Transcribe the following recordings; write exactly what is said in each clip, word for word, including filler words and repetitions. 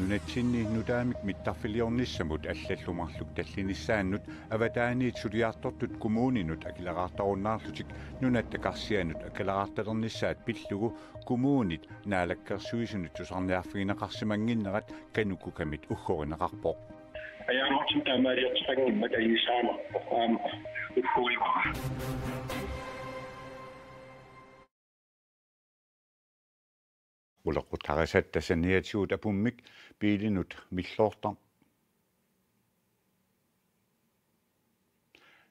Nunatsinni nutaamik mittarfiliornissamut allallu marluk tallinissaannut avataaniit suliartortut kommuninut akileraartarunnaarlutik Nunatta Karsianut akileraartalernissaat pillugu kommunit Naalakkersuisunut tusarniarfigineqarsimannginnerat KANUKOKA-mit uggorineqarpoq. Ajaluartumik taamaaliorteqanngimmat ajuusaanarpoq aamma uggorivara. Qulequtarisat tassaniatigut apummik biilinut milloortar.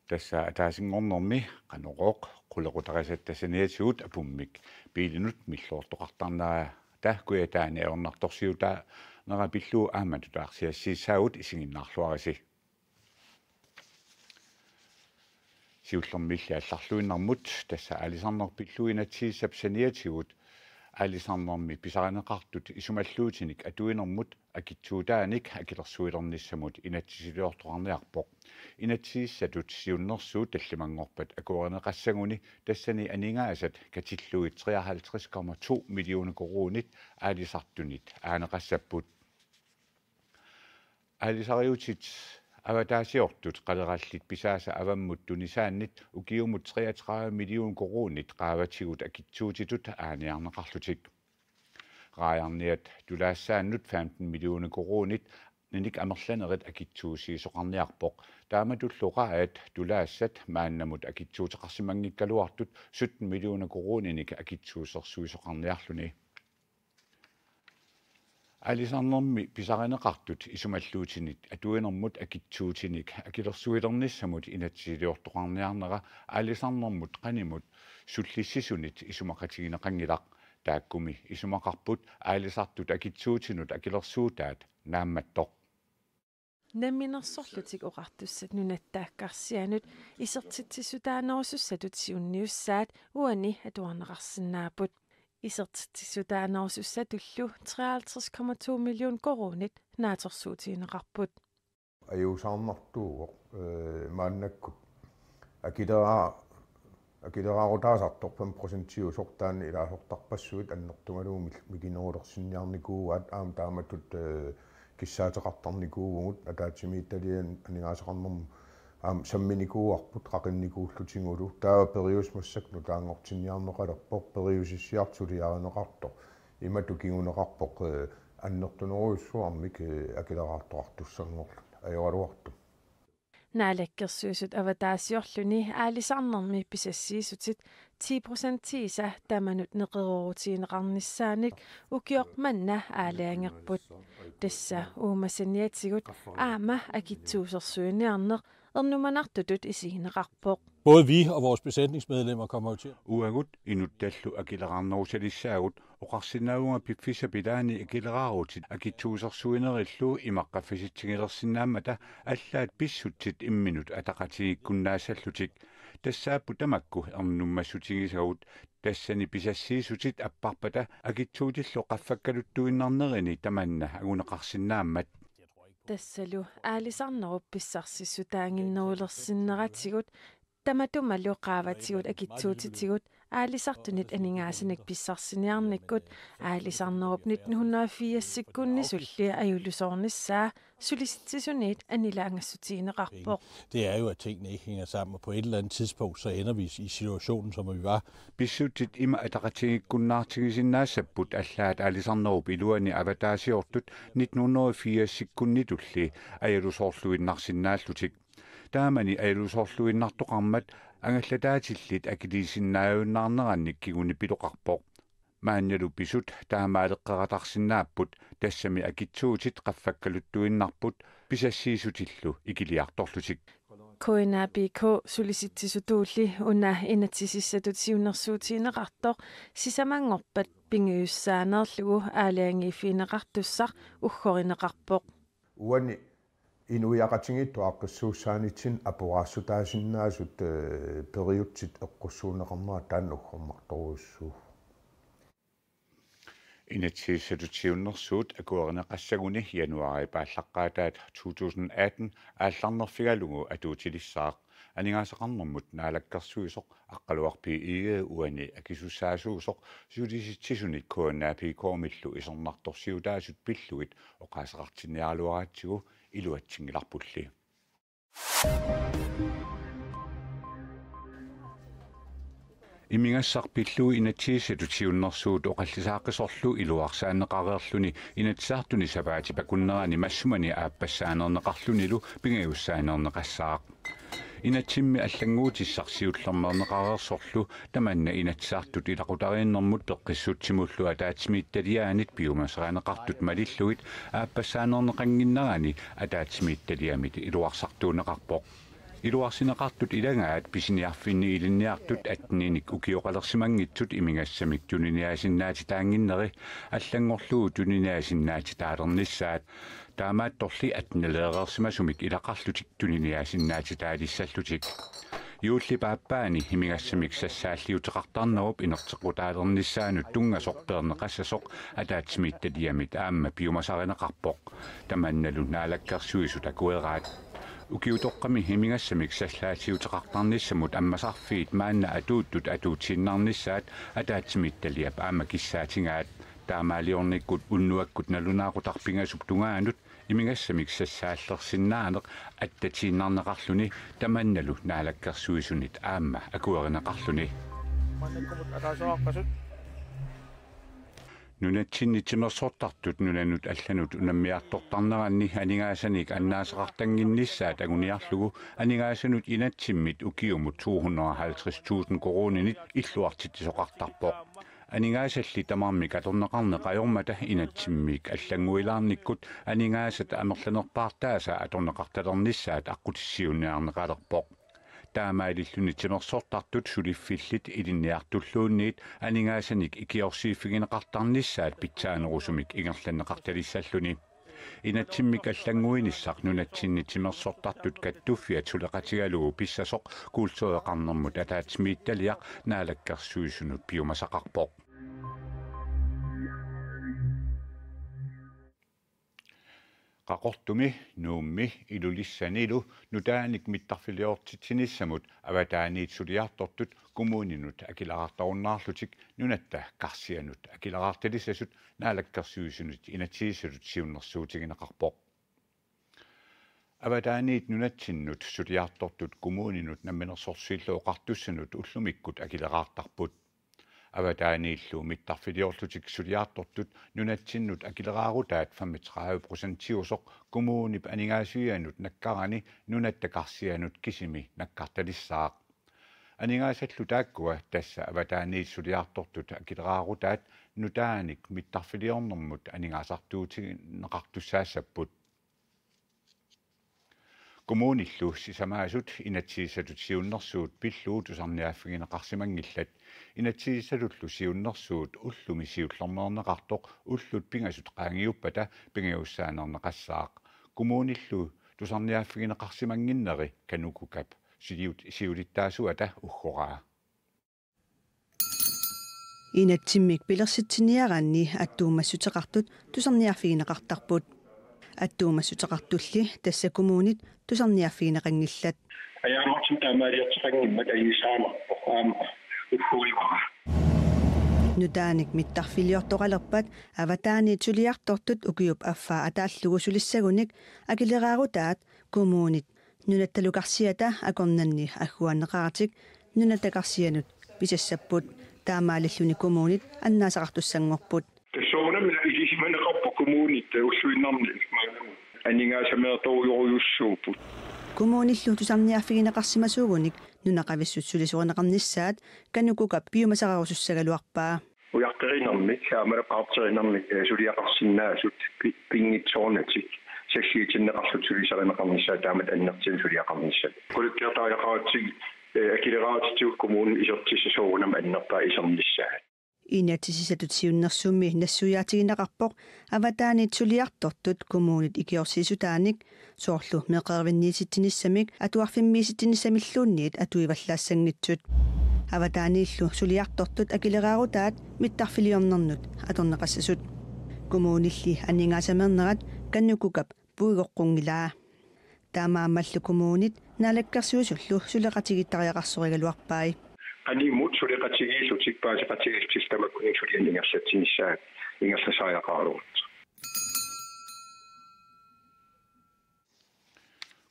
Tassa ataasinngornermi Qanorooq qulequtarisat tassaniatigut apummik biilinut milloortoqartarnerata Kujataani ajornartorsiutaanera pillugu aamma nutaarsiassiissaagut, isiginnaarluarisi. Siullermilli allarluinnarmut, tassa aalisarneq pillugu inatsisissap saniatigut aalisarnermi pisarineqartut isumalluutinik atuinermut akitsuutaanik akilersuilernissamut inatsisiliortoqarniarpoq. Inatsisissatut siunnersuut tallimanngorpat akuerineqassaguni tassani aningaasat katillugit treoghalvtreds komma to millioner koruunit aalisartunit aaneqassapput. Aalisariutit avataasiortut qalerallit pisaasa avammut tunisaannit ukiumut treogtredive millioner koruunit qaavatigut akitsuutitut aaniarneqarlutik. Raajarniat tulaassaannut femten millioner koruunit ninik amerlanerit akitsuussiisoqarniarpoq. Taamatullu raajat tulaassat maannamut akitsuuteqarsimanngikkaluartut sytten millioner koruuninik akitsuusersuisoqarniarluni. Aalisarnermi pisarineqartut isumalluutinik atuinermut akitsuutinik akilersuilernissamut inatsisiliortoqarniarnera aalisarnermut qanimut sullissisunit isumaqatigineqanngilaq. Taakkumi isumaqarput aalisartut akitsuutinut akilersuutaat naammattoq. Namminersorlutik Oqartussat Nunatta Karsianut isertitsissutaanerusussatut siunniussaat uani atuarneqarsinnaapput. Isertitsissutaanerusussatullu treoghalvtreds komma to million koruunit naatsorsuutigineqarput. Ajuusaarnartuuvoq, eh, maannakkut. Akilera-, akileraarutaasartoq fem procentiusoq, taanna ilaasortarpassuit annertugalugu mil-, mikinerulersinniarnikuuaat, aamma taamatut, eh, kissaateqartarnikuuvugut, ataatsimiititaliani aningaasaqarnermut aamma samminikuuarput qaqinnikuullutigulu. Taava periuseq massakkut nutaanngortinniarneqalerpoq, periusissiartut suliarineqartoq. Imatut kinguneqarpoq, eh, annertunerujussuarmik, eh, akileraartoqartussanngorluni. Ajoraluartumik. Naalakkersuisut avataasiorluni aalisarnermi pisassiissutit ti procentiisa tamanut neqeroorutigineqarnissaanik ukioq manna aalajangerput. Tassa uuma saniatigut aamma akitsuusersuiniarneq ernumanartutut isigineqarpoq. Både vi og vores besætningsmedlemmer kommer jo til at... Uagut inuttallu akileraarnerusalissaagut, oqarsinnaavunga piffissap ilaani akileraarutit akitsuusersuinerillu imaqqaffisitsigilersinnaammata allaat pissutsit imminut ataqatigiikkunnaassallutik. Tassaapput tamakku ernumassutigisagut, tassani pisassiissutit apparpata akitsuutillu qaffakkaluttuinnarnerini tamanna anguneqarsinnaammat. Tassalu aalisarnerup pissarsissutaaginnerulersinneratigut tamatumalu qaavatigut akitsuutitigut aalisartunit aningaasanik pissarsiniarnikkut aalisarnerup nitten hundrede og firsikkunni sulli ajulusoornissaa Sulisitsisuniit anilaangassutigineqarpoq. Det er jo, at tingene ikke hænger sammen, og på et eller andet tidspunkt, så ender vi i situationen, som vi var. Pissutsit ima ataqatigiikkunnaartigisinnaassapput allaat aalisarnerup iluani avataasiortut nitten hundrede og firsikkunnitulli ajalusoorluinnarsinnaallutik. Taamani ajalusoorluinnartoqarmat angallataatillit akiliisinnaajunnaarnerannik kingunipiloqarpoq. Maannalu pisut taamaaleqqeratarsinnaapput, tassami akitsuutit qaffakkaluttuinnarput pisassiissutillu ikiliartorlutik. K N A B K Sulisitsisutulli una inatsisissatut siunnersuutigineqartoq sisamanngorpat pingajussaanngorlugu aalajangiiffigineqartussaq uggorineqarpoq. Uani inuiaqatigiittut aaqqissuussaanitsinni aporaassutaasinnaasut, eh, periutsit eqqussuunneqarnerat taanna uggornartorujussuuvoq. Inatsisissatut siunnersuut akuerineqassaguni januaarip aallaqqaataata to tusind atten aallarnerfigalugu atuutilissaaq. Aningaasaqarnermut Naalakkersuisoq Aqqaluaq B. Egede uani akisussaasuusoq sulisitsisunik K N A P K-millu isornartorsiutaasut pillugit oqaaseqartinniaraluaratsigu iluatsinngilarpulli. Imigassaq pillugu inatsisissatut siunnersuut oqallisaaqisorlu iluarsaanneqareerluni Inatsisartuni sapaatip akunnerani massumani aappassaaneerneqarlunilu pingajussaaneerneqassaaq. Inatsimmi allannguutissaq siullermeerneqareersorlu tamanna Inatsisartut ilaqutariinnermut peqqissutsimullu ataatsimiititaliaanit piumasarineqartut malillugit aappassaaneerneqannginnerani ataatsimiititaliamit iluarsartuunneqarpoq. Iluarsineqartut ilagaat pisiniarfinni ilinniartut atteninik ukioqalersimanngitsut imigassamik tuniniaasinnaatitaannginneri allanngorlugu tuniniaasinnaatitaalernissaat. Taamaattorli attenileereersimasumik ilaqarlutik tuniniaasinnaatitaalissallutik. Juullip aappaani imigassamik sassaalliuteqartarnerup inerteqqutaalernissaanut tunngasoq peerneqassasoq ataatsimiititaliamit aamma piumasarineqarpoq. Tamannalu Naalakkersuisut akueraat. Ukiutoqqami imigassamik sassaalliuteqartarnissamut ammasarfiit maanna atuuttut atuutiinnarnissaat ataatsimiititaliap aamma kissaatigaat. Taamaaliornikkut unnuakkut nalunaaqutaq pingasup tungaanut imigassamik sassaallersinnaaneq attatiinnarneqarluni tamannalu Naalakkersuisunit aamma akuerineqarluni. Maannakkumut ataaseqaqqasut. Nunatsinni timersortartut nunanut allanut unammiartortarneranni aningaasanik annaasaqartannginnissaat anguniarlugu aningaasanut inatsimmit ukiumut to hundrede og halvtreds tusind koruuninit illuartitsisoqartarpoq. Aningaasalli tamarmik atorneqarneq ajormata inatsimmik allannguilaarnikkut aningaasat amerlanerpaartaasa atorneqartalernissaat aqqutissiuunniarneqalerpoq. Taamaalilluni timersortartut suliffillit ilinniartulluunniit aningaasanik ikiorsiiffigineqartarnissaat pitsaanerusumik ingerlanneqartalissalluni. Inatsimmik allannguinissaq nunatsinni timersortartut kattuffiat suleqatigalugu pissasoq kultureqarnermut ataatsimiititaliaq Naalakkersuisunut piumasaqarpoq. Qaqortumi, Nuummi Ilulissanilu nutaanik mittarfiliortitsinissamut avataaniit suliartortut kommuninut akileraartarunnaarlutik nunatta karsianut akileraartalissasut Naalakkersuisunit inatsisissatut siunnersuutigineqarpoq. Avataaniit nunatsinnut suliartortut kommuninut Namminersorlutillu Oqartussanut ullumikkut akileraartarput. Avataaniillu mittarfiliorlutik suliartortut nunatsinnut akileraarutaat femogtredive procentiusoq kommunip aningaasivianut nakkarani nunatta karsianut kisimi nakkartalissaaq. Aningaasallu taakkua tassa avataaniit suliartortut akileraarutaat nutaanik mittarfiliornermut aningaasartuutigineqartussaassapput. Kommunillu sisamaasut inatsisissatut siunnersuut pillugu tusarniaaffigineqarsimanngillat. Inatsisissatullu siunnersuut ullumi siullermeerneqartoq ullut pingasut qaangiuppata pingajussaaneerneqassaaq. Kommunillu tusarniaaffigineqarsimannginneri KANUKOKA-p siuliut-, siulittaasuata uggoraa. Inatsimmik pilersitsiniaraanni attuumassuteqartut tusarniaaffigineqartarput. Attuumassuteqartulli tassa kommunit tusarniaaffigineqanngillat. Ajaamartin taamaaliorteqanngimmat ajuusaarnarpoq aamma ugguivara. Nutaanik mittarfiliortoqalerpat avataaniit suliartortut ukiup affaa ataallugu sulissagunik akileraarutaat kommunit nunattalu karsiata akornanni agguaanneqaratik nunatta karsianut pisassapput, taamaalilluni kommunit annaasaqartussanngorput. Tassuuna ilisimaneqarpoq kommunit ulluinnarni maannakkut aningaasameertorujorujussuupput. Kommunillu tusarniaaffigineqarsimasuugunik nunaqavissut sulisorineqarnissaat KANUKOKA-p piumasaqarusussagaluarpaa. Ujarterinermik, aamma qaarterinermik, eh, suliaqarsinnaasut pi-, pinngitsoornatik, sassiutinneqarlutik sulisarineqarnissaat taamatut annertuumik suliaqarnissaat. Qulakkeertariaqaratsigu, eh, akileraartitsigut kommunip isertissaq soorunami annerpaaq isernissaat. Inatsisissatut siunnersuummi nassuiaatigineqarpoq avataaniit suliartortut kommunit ikiorsiissutaanik, soorlu meeqqerivinniititsinissamik atuarfimmiititsinissamilluunniit atuivallaassanngitsut. Avataaniillu suliartortut akileraarutaat mittarfiliornernut atorneqassasut. Kommunilli aningaasameernerat Kannukkukap puigoqqunngilaa. Taamaammallu kommunit naalakkersuisullu suleqatigiittariaqarsorigaluarpai. Qanimut suleqatigiillutik paaseqatigiillutik tamakkuninnga sulianik ingerlatsinissaat ingerlasariaqaraluartut.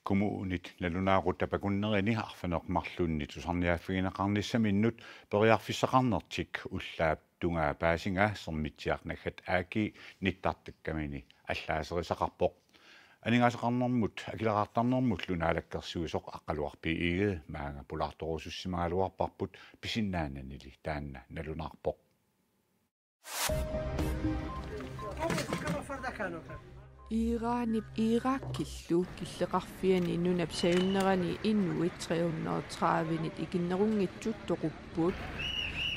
Kommunit nalunaaqutap akunnerini arfineq-marlunni tusarniaaffigineqarnissaminnut periarfissaqarnertik ullaap tungaa paasinga Sermitsiaq.gl nittartakkamini allaaserisaqarpoq. Aningaasaqarnermut akileraartarnermullu naalakkersuisoq Aqqaluaq B. Egede maanga pulaartorusussimagaluarparput, pisinnaananili taanna nalunaarpoq. Iranip Irakillu killeqarfiani nunap sajunnerani inuit tre hundrede og tredive-nit ikinnerunngitsut toqupput.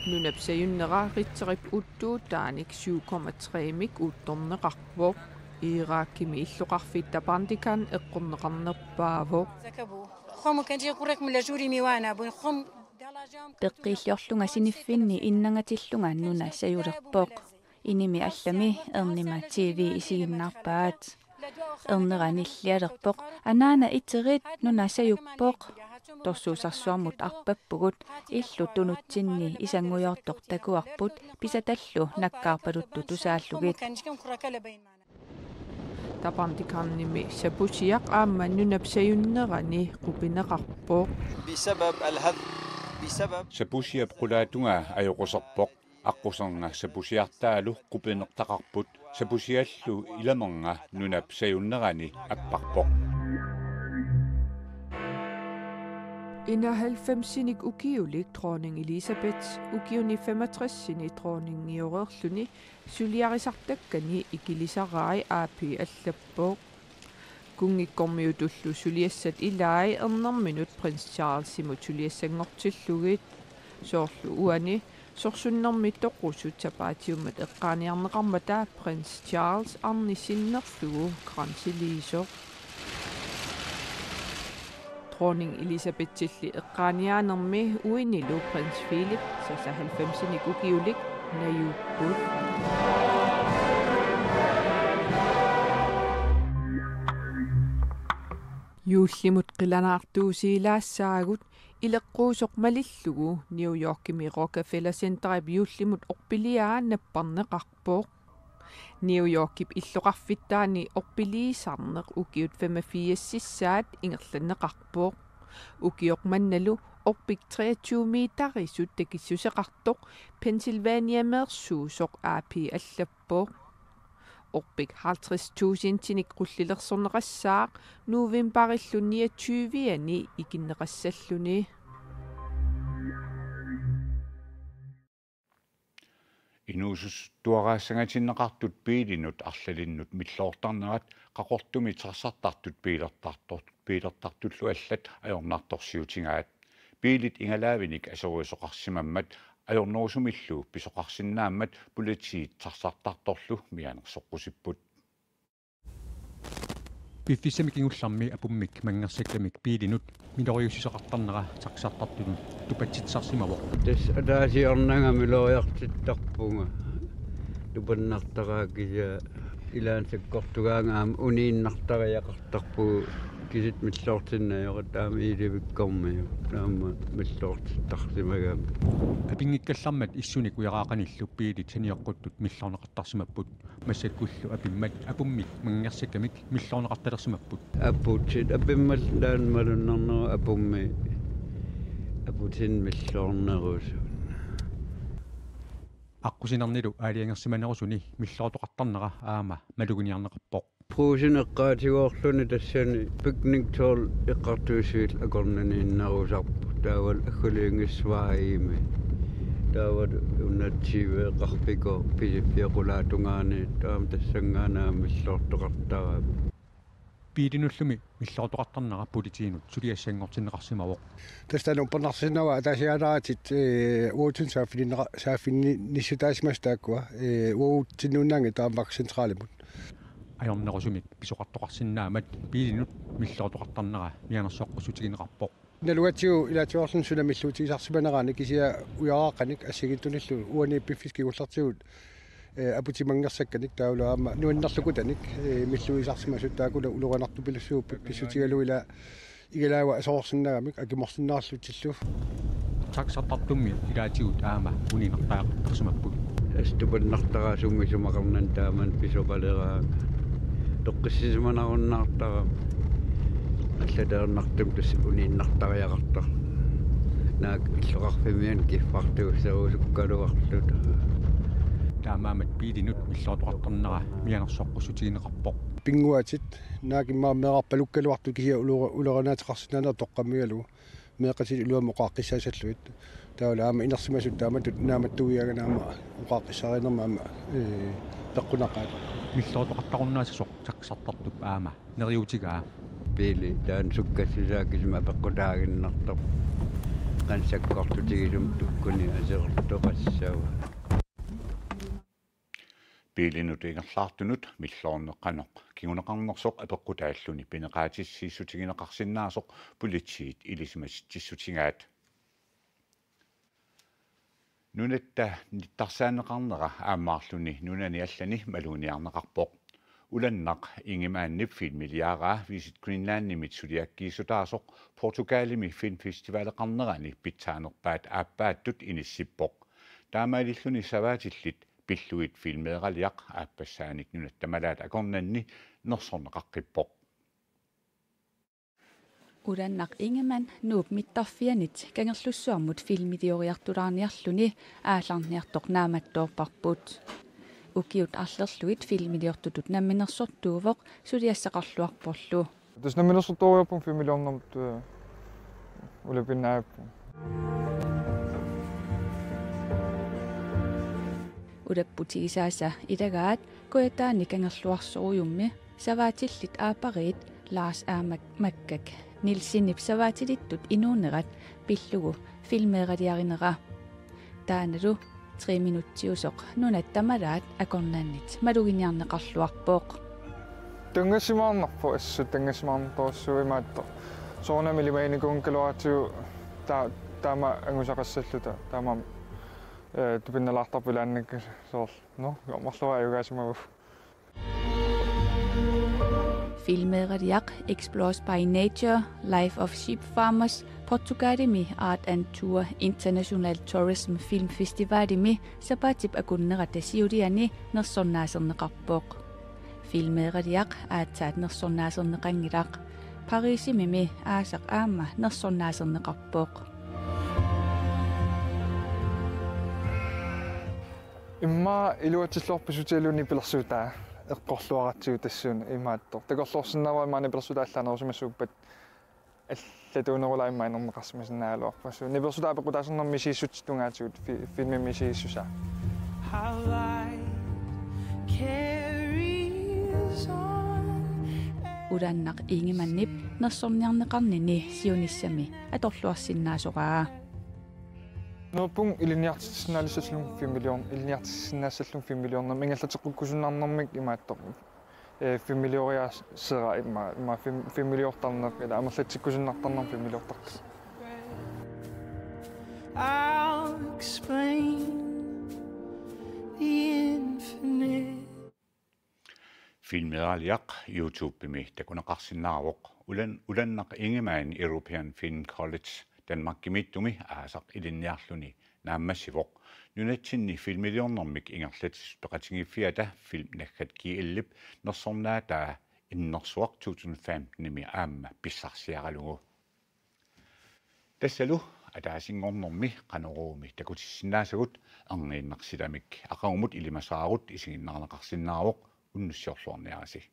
Nunap sajunnera Richterip uttuutaanik syv komma tre-mik uuttorneqarpoq. Irakimi illoqarfik Tabardikan eqqorneqarnerpaavoq. Peqqiilliorlunga siniffinni innangatillunga nuna sajulerpoq. Inimi allami ernima T V isiginnaarpaat. Ernera nillialerpoq: "Anaana, iterit, nuna sajuppoq." Torsuusarsuarmut arpappugut, illu tunutsinni isanngujoortoq takuarput pisatallu nakkaarpaluttut tusaallugit. Tabardikanimi sapusiaq aamma nunap sajunnerani qupineqarpoq. بسبب الهذ-، بسبب Sapusiap qulaatungaa ajoquserpoq. Aqquserna sapusiartaalu qupinertaqarput. Sapusiallu ilamernga nunap sajunnerani apparpoq. Enoghalvfemsinik ukiulik dronning Elizabeth ukiuni femogtresini dronninngioreerluni suliarisartakkani ikilisarai, A P allappoq. Kunngikkormiutullu suliassat ilai ernerminut prins Charlesimut suliassanngortillugit. Soorlu uani sorsunnermi toqusut sapaatiummat eqqaaniarneqarmata prins Charles arnip sinnerlugu kransiliisoq. Dronning Elizabethilli eqqaaniaanermi uinilu prins Philip seksoghalvfemsinik ukiulik najuupput. Juullimut qilanaartuusiilaassaagut. Ileqquusoq malillugu New Yorkimi Rockefeller Centerip juullimut orpiliaa napparneqarpoq. New Yorkip illoqarfittaani orpiliisarneq ukiut femogfirsissaat ingerlanneqarpoq. Ukioq mannalu orpik treogtyve meterisut takissuseqartoq Pennsylvaniameersuusoq A P allappoq. Orpik halvtreds tusindinik qullilersorneqassaaq novembarillu niogtyviani ikinneqassalluni. Inuusuttuaraassangatinneqartut biilinut arlalinnut milloortarnerat Qaqortumi taxartartut biilertartor-, biilertartullu allat ajornartorsiutigaat. Biilit igalaavinik asoriusoqarsimammat ajornerusumillu pisoqarsinnaammat politiit taxartartorlu mianersoqqusipput. Piffissami kingullermi apummik manngersakkamik biilinut miloriussisaqartarnera taxartartunut tupatsitsisarsimavoq. Tassa ataasiornanga miloriartittarpunga. Tupannartaraa kisianni ilaanni sakkortugaangama uniinnartariaqartarpugut, kisit milloortinnajoqat taama iilivikkormiut taama milloortittarsimagami. Apinngikkallarmat issunik ujaraaqanillu biilit sanioqquttut milloorneqartarsimapput. Massakkullu apimmat apummik manngersakkamik milloorneqartalersimapput. Aputit apimmat taanna malunnarneruvoq, apummi aputin milloornerusut. Aqqusinernilu aalajangersimanerusuni milloortoqartarnera aamma maluginiarneqarpoq. Brugsen eqqaatigoorluni tassani Bygningstårn eqqartuussiviit akornanniinnarusarput, taavalu Aggregangsvejimi. Taavalu una tyve eqqarfikoq Pisiffiup qulaatungaani, taama tassanngaannaq milloortoqartarami. Biilinullumi milloortoqartarnera politiinut suliassanngortinneqarsimavoq. Tassa taanna uppernarsinnaavat ataasiaannaratik, ee, uagutsinnut saaffiginneqa-, saaffiginnissutaasimasut taakkua, ee, uagutsinnuinnaanngillat taama vagtcentralimut. Ajornerusumik pisoqartoqarsinnaammat biilinut milloortoqartarnera mianersoqqussutigineqarpoq. Nalugatsigu ilaatigoorluni suna milluutigisarsimanerani kisianni ujaraqqanik assigiinngitsunillu uani piffissaq kingullertigut, eh, aputimanngersakkanik taavalu aamma nuannerlukutanik, eh, milluigisarsimasut taakkulu ulorianartupilussuupput pissutigalugu ila igalaava asoorsinnaagamik akimorsinnaallutillu. Taxartartummi ilaatigut aamma uniinnartariaqartarsimapput. Astupannartara sumi isumaqarnani taamani pisoqaleraangat. Toqqissisimanarunnaartara. Allaternartum tassa uniinnartariaqartar. Naak illoqarfimmiunut kiffartuusserusukkaluarluta. Taamaammat biilinut millortoqartarnera mianersoqqussutiginiarparput. Pinnguatit naak immaqa meerarpalukkaluartut kisianni ulora-, ulorinaateqarsinnaaneq toqqammigalugu. Meeqqatit iluamik oqaaqqissaassallugit. Taavalu aamma inersimasut taamatut naammattuiaangat aamma oqaaqqissaarinermik aamma, ee, peqqunaqaat. Millortoqartarunnaassasoq taxartartup aamma neriuutigaa. Biili taanna sukkassusaa kisimi apeqqutaaginnartoq. Qanoq sakkortutigisumik tukkuni aserortoqassava. Biilinut ingerlaartunut milloorneq qanoq kinguneqarnersoq apeqqutaalluni pineqaatissiissutigineqarsinnaasoq politiit ilisimatitsissutigaat. Nunatta nittarsaanneqarnera aammaarluni nunani allani maluginiarneqarpoq. Ulannaq Ingemannip filmiliaraa Visit Greenlandimit suliakkiissutaasoq Portugalimi filmfestivaleqarnerani pitsaanerpaat aappaattut inissippoq. Taamaalilluni savaatillit pillugit filmeeraliaq aappassaanik nunatta malaat akornanni nersorneqaqqippoq. Ulannaq Ingemann Nuup mittarfianit Kangerlussuarmut filmilioriartulaarniarluni aallarniartoq naammattoorparput. Ukiut arlerlugit filmiliortutut namminersortuuvoq suliassaqarluarporlu. Tassa namminersortuuvoq filmiliornermut, eh, ulapinnaappoq. Ulapputigisaasa ilagaat Kujataani Kangerluarsorujummi savaatillit aappariit Lars A. Mak-, Makkak Nielsenip savaatilittut inuunerat pillugu filmeeraliarinera. Taannalu tre minutsiusoq nunatta malaat akornannit maluginiarneqarluarpoq. Tunngassimaarnarpoq assut, tunngassimaarnartorujussuuvoq imaattoq. Soorunami ilimaginikuugaluaratsigu ta-, taama angusaqassalluta, taamaammat, eh, tupinnalaartarpoq ilaannikkut soorlu. Nå, marluk ajugaasimavut. Filmeeraliaq Explorers by Nature, Life of Sheep Farmers, Portugalimi Art and Tour International Tourism Film Festivalimi sapaatip akunnerata siuliani nersornaaserneqarpoq. Filmeeraliaq aatsaat nersornaaserneqanngilaq. Parisimimi aasaq aamma nersornaaserneqarpoq. Immaqa iluatsilluarpoq pissutigalugu nipilersuutaa eqqorluaratsigu tassuuna imaattoq. Takorloorsinnaavara immaqa nipilersuutaa allaanerusimassuuppat allatuunerulaaq immaqa inerneqarsimasinnaagaluarpoq. Nipilersuutaa apeqqutaasarnermi misigissutsitut tungaatigut fi-, filmimi misigissusaa. How life carries on. Ulannaq Ingemannip nersorniarneqarnini siunissami atorluarsinnaasoraa. Neriuppunga ilinniartitsisinnaallissallunga filmilior-, ilinniartitsisinnaassallunga filmiliornermi ingerlateqqikkusunnarnermik imaattoq. Eh, filmilioriaaseraa immaqa, immaqa film-, filmiliortarneq, ila amerlatsikkusunnartarnermik filmiliortartut. I'll explain the infinite. Filmeeraliaq YouTubemi takuneqarsinnaavoq. Ulan-, Ulannaq Ingemann European Film College Danmarkimiittumi aasaq ilinniarluni naammassivoq. Nunatsinni filmiliornermik ingerlatsisut peqatigiiffiata Film Naggat G L-ip nersornaataa Innersuaq to tusind femten-imi aamma pissarsiaralugu. Tassalu ataasinngornermi Qanoruumi takutissinnaasagut, erniinnarsitamik aqagumut ilimasaarut isiginnaarneqarsinnaavoq, unnussiorluarniarisi.